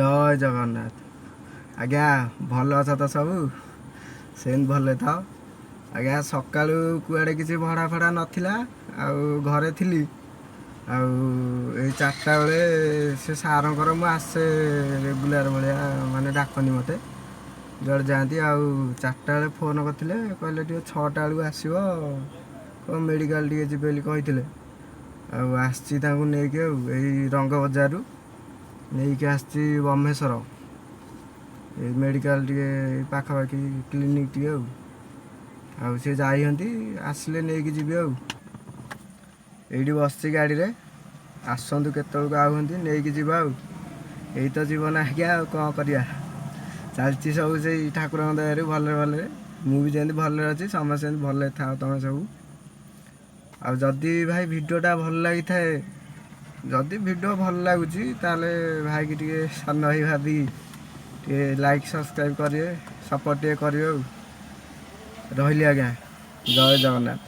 ଜୟ ଜଗନ୍ନାଥ। ଆଜ୍ଞା, ଭଲ ଅଛ ତ ସବୁ? ସେମିତି ଭଲରେ ଥାଅ ଆଜ୍ଞା। ସକାଳୁ କୁଆଡ଼େ କିଛି ଭଡ଼ା ଫଡ଼ା ନଥିଲା ଆଉ ଘରେ ଥିଲି। ଆଉ ଏଇ 4ଟା ବେଳେ ସେ ସାରଙ୍କର, ମୁଁ ଆସେ ରେଗୁଲାର ଭଳିଆ, ମାନେ ଡାକନ୍ତି ମୋତେ ଯୁଆଡ଼େ ଯାଆନ୍ତି। ଆଉ 4ଟା ବେଳେ ଫୋନ୍ କରିଥିଲେ, କହିଲେ ଟିକେ 6ଟା ବେଳକୁ ଆସିବ, କ'ଣ ମେଡ଼ିକାଲ ଟିକେ ଯିବେ ବୋଲି କହିଥିଲେ। ଆଉ ଆସିଛି ତାଙ୍କୁ ନେଇକି, ଆଉ ଏଇ ରଙ୍ଗ ବଜାରରୁ ନେଇକି ଆସିଛି ବ୍ରହ୍ମେଶ୍ୱର ଏଇ ମେଡ଼ିକାଲ ଟିକେ, ଏଇ ପାଖାପାଖି କ୍ଲିନିକ୍ ଟିକେ। ଆଉ ସେ ଯାଇଛନ୍ତି, ଆସିଲେ ନେଇକି ଯିବି। ଆଉ ଏଇଠି ବସିଛି ଗାଡ଼ିରେ, ଆସନ୍ତୁ କେତେବେଳକୁ ଆଉଛନ୍ତି, ନେଇକି ଯିବା। ଆଉ ଏଇ ତ ଜୀବନ ଆଜ୍ଞା, ଆଉ କ'ଣ କରିବା? ଚାଲିଛି ସବୁ ସେଇ ଠାକୁରଙ୍କ ଦୟାରୁ ଭଲରେ ଭଲରେ। ମୁଁ ବି ଯେମିତି ଭଲରେ ଅଛି, ସମସ୍ତେ ସେମିତି ଭଲରେ ଥାଅ ତମେ ସବୁ। ଆଉ ଯଦି ଭାଇ ଭିଡ଼ିଓଟା ଭଲ ଲାଗିଥାଏ, ଯଦି ଭିଡ଼ିଓ ଭଲ ଲାଗୁଛି, ତାହେଲେ ଭାଇକି ଟିକେ ସାନ ଭାଇ ଭାବିକି ଟିକେ ଲାଇକ୍ ସବସ୍କ୍ରାଇବ୍ କରିବେ, ସପୋର୍ଟ ଟିକେ କରିବେ। ଆଉ ରହିଲି ଆଜ୍ଞା, ଜୟ ଜଗନ୍ନାଥ।